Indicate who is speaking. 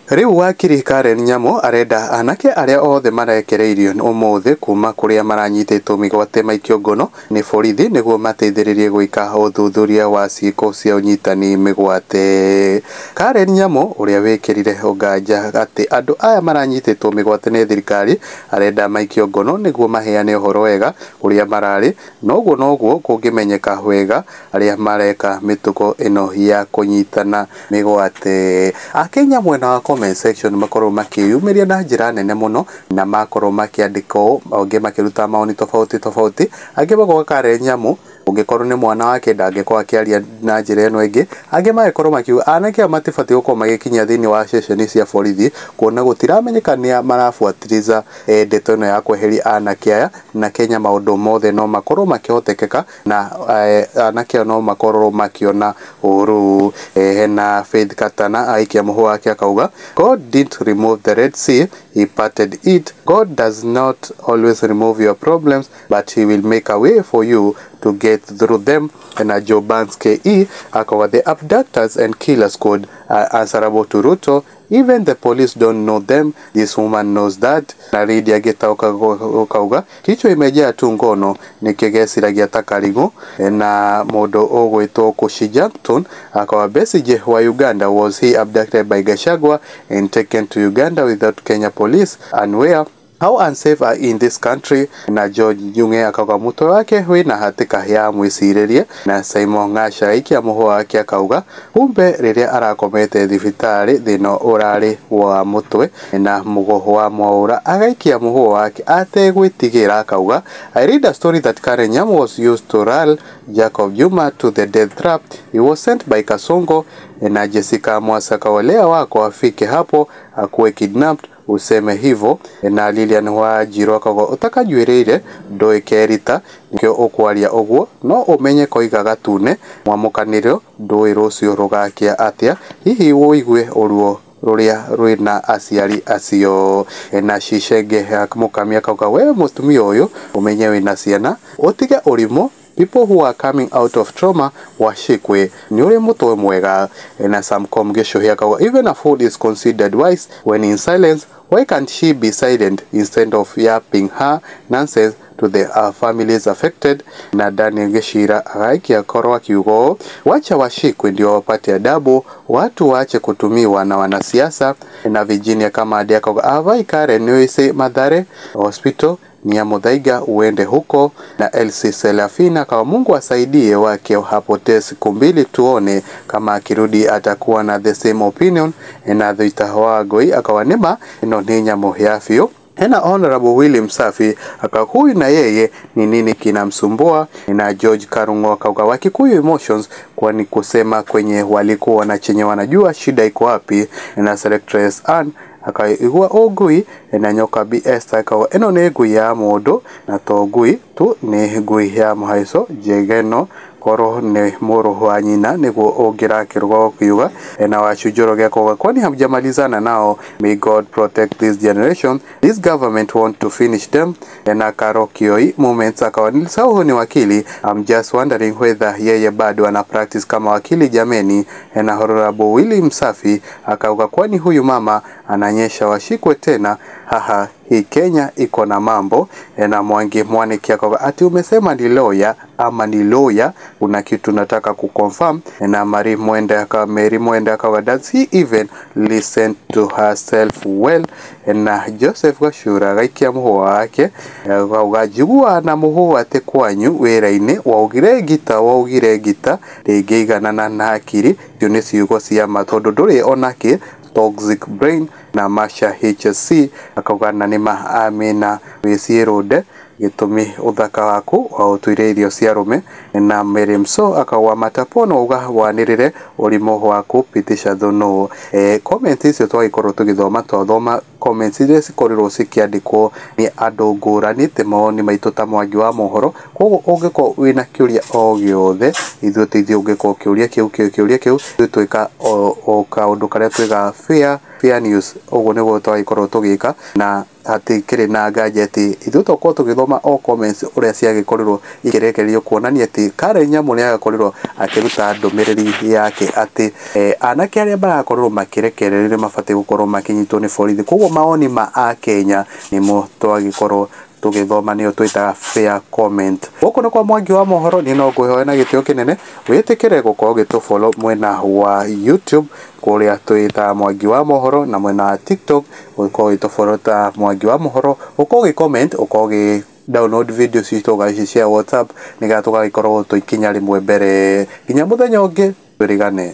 Speaker 1: Rĩu wakiri Karen Nyamu arenda anake arĩa othe marekereirio ũmũthĩ kuma kũrĩa maranyitĩtwo mĩgwate maikio ngono nĩ borithi nĩguo mateithĩrĩrie gwĩka ũthuthuria wa ciĩko cia ũnyitani mĩgwate. Karen Nyamu ũrĩa wĩkĩrire nganja atĩ andũ aya maranyitĩtwo mĩgwate nĩ thirikari arenda maikio ngono nĩguo maheane ũhoro wega ũrĩa mararĩ, noguo noguo kũngĩmenyeka wega arĩa mareka mĩtugo ĩno ya kũnyitana mĩgwate. Akenya mwena wa comment section makorwo makĩyumĩria na njĩra nene mũno na makorwo makĩandĩka ũũ, angĩ makĩruta maoni tofauti tofauti, angĩ makoiga Karen Nyamu ũngĩkorwo nĩ mwana wake ndangĩkorwo akĩaria na njĩra ĩno ĩngĩ, angĩ magĩkorwo makiuga anake aya matibatiĩ gũkorwo magĩkinyia thĩinĩ wa ceceni cia borithi kuona gũtiramenyeka nĩa marabuatiriza ndeto ĩno ya kweheria anake aya, na Kenya maũndũ mothe no makorwo makĩhotekeka na anake aya no makorwo makĩona ũru. Hena Faith Katana aikia mũhũ wake akauga God didn't remove the Red Sea, he parted it. God does not always remove your problems, but he will make a way for you to get through them. Na Joe Barnes KE akauga the abductors and killers squad are answerable to Ruto. Even the police don't know them. This woman knows that. Na Lydia Gitau kauga kichwa imejaa tu ngono nikĩgeciragia ta karigũ. Na mũndũ ũgwĩtwo Kushi Jackton akawa Besigye wa Uganda, was he abducted by Gachagua and taken to Uganda without Kenya police and where? How unsafe are in this country? Na George Njung'e akauga mũtwe wake wĩna hatĩka ya mwĩcirĩrie. Na Simon Ng'acha aikia mũhũ wake akauga kumbe rĩrĩa arakomete thibitarĩ thĩna ũrarĩ wa mũtwe. Na Mũgo wa Mwaũra agaikia mũhũ wake ategwĩtigĩra akauga I read a story that Karen Nyamu was used to lull Jacob Juma to the death trap. He was sent by Kasongo. Na Jessica Mwasaka walea wako afike hapo akuwe kidnapped useme hivyo. Na Lilian Wanjiru akauga ũtakanjuĩrĩire ndũĩ kerita nĩkĩo ũkwaria ũguo no ũmenye koiga gatune mwamũkanĩrio ndũĩ rũciũ rũgakĩa atĩa hihi ũigue ũruo rũrĩa rwĩna aciari acio. Na Cicenge Mũkamia akauga we mũtumia ũyũ ũmenye wĩna ciana ũtige ũrimũ, people who are coming out of trauma washikwe nĩ ũrĩ mũtwe mwega. Na Samcom Gĩcũhĩ akauga even a fool is considered wise when in silence. Why can't she be silent instead of yapping her nonsense to the families affected? Na Daniel Gishira agaikia korwo akiuga ũũ, wacha washikwe ndio wapate adabu, watu waache kutumiwa na wanasiasa. Na Virginia Kamadi akauga avai Karen niwese Mathare Hospital ni ya Muthaiga uende huko. Na Elsie Selafina kwa Mungu asaidie wake hapotee siku mbili tuone kama akirudi atakuwa na the same opinion. Na Thita Wangui akawa nĩma ĩno nĩ nyamũ ya biũ. Hena Honorable William Safi akahuyu na yeye ni nini kinamsumbua. Na George Karungo akauga Wakikuyu emotions kwani kusema kwenye walikuwa na chenye wanajua shida iko wapi. Na Selectress Ann akaigua ũngui. Na Nyoka BS akauga ĩno nĩ ngui ya mũndũ na to ngui tu, nĩ ngui ya mũhaico njegeno korwo nĩ mũrũ wa nyina nĩguo ũngĩrakĩrwo kiuga. Na Wacu Njoroge akauga kwani hamjamalizana nao, may God protect this generation, this government want to finish them. Na Karo Kioi Moments akawa nilisahau ni wakili, I'm just wondering whether yeye bado ana practice kama wakili jameni. Na Honorable Willy Msafi akauga kwani huyu mama ananyesha washikwe tena, haha hii Kenya iko na mambo. Na Mwangi Mwaniki akauga ati umesema ni lawyer ama ni lawyer, kuna kitu nataka kuconfirm. Na Mary Mwende akawa Mary Mwende akauga does he even listen to herself well. Na Joseph Gachura gaikia mũhũa wake akauga njigua na mũhũa atĩ kwanyu wĩra-inĩ waugire ngita waugire ngita ndĩngĩiganana na hakiri, icio nĩ ciugo cia ma tondũ ndũrĩ onakĩ toxic brain. Na Masha HSC akauga na nĩma amina wĩciĩrũnde gĩtũmi ũthaka waku waũtuire irio cia arũme. Na Mary Mso akauga matapono uga wanĩrĩre ũrimũ waku pitisha thũnũ. Comment icio twagĩkorwo tũgĩthoma twathoma comments iria cikorirwo cikĩandĩkwo nĩ andũ ngũrani ti mawoni maitũ ta Mwangi wa mohoro. Koguo ũngĩkorwo wĩna kĩũria o gĩothe ithuĩ ti ithuĩ ũngĩkorwo kĩũria kĩu kĩũria kĩu ithuĩ twĩka o kaũndũ karĩa twĩkaga fair news, ũguo nĩguo twagĩkorwo tũgĩka. Na hatikĩrĩ na nganja atĩ ithuĩ tũkorwo tũgĩthoma o comments ũrĩa ciagĩkorirwo ikĩrekererio kuonania atĩ Karen Nyamu nĩ agĩkorirwo akĩruta ndũmĩrĩri yake atĩ anake arĩa marakorirwo makĩrekererio nĩ mabatiĩ gũkorwo makĩnyitwo nĩ borithi. Koguo mawoni ma akenya nĩmo twagĩkorwo tũgĩthoma, nĩyo twĩtaga fair comment. Gũkũ nĩ kwa Mwangi wa Mohoro, niĩ no ngwĩhoya na gĩtĩo kĩnene wĩtĩkĩre gũkorwo ũgĩtũfollow mwena wa YouTube kũrĩa twĩtaga Mwangi wa Mohoro, na mwena wa TikTok ũkorwo ũgĩtũfollow ta Mwangi wa Mohoro, ũkorwo ũgĩ comment, ũkorwo ũgĩ download video citũ, ũgaci share WhatsApp, nĩgetha tũgagĩkorwo tũikinya rĩmwe mbere nginya mũthenya ũngĩ twĩrĩgane.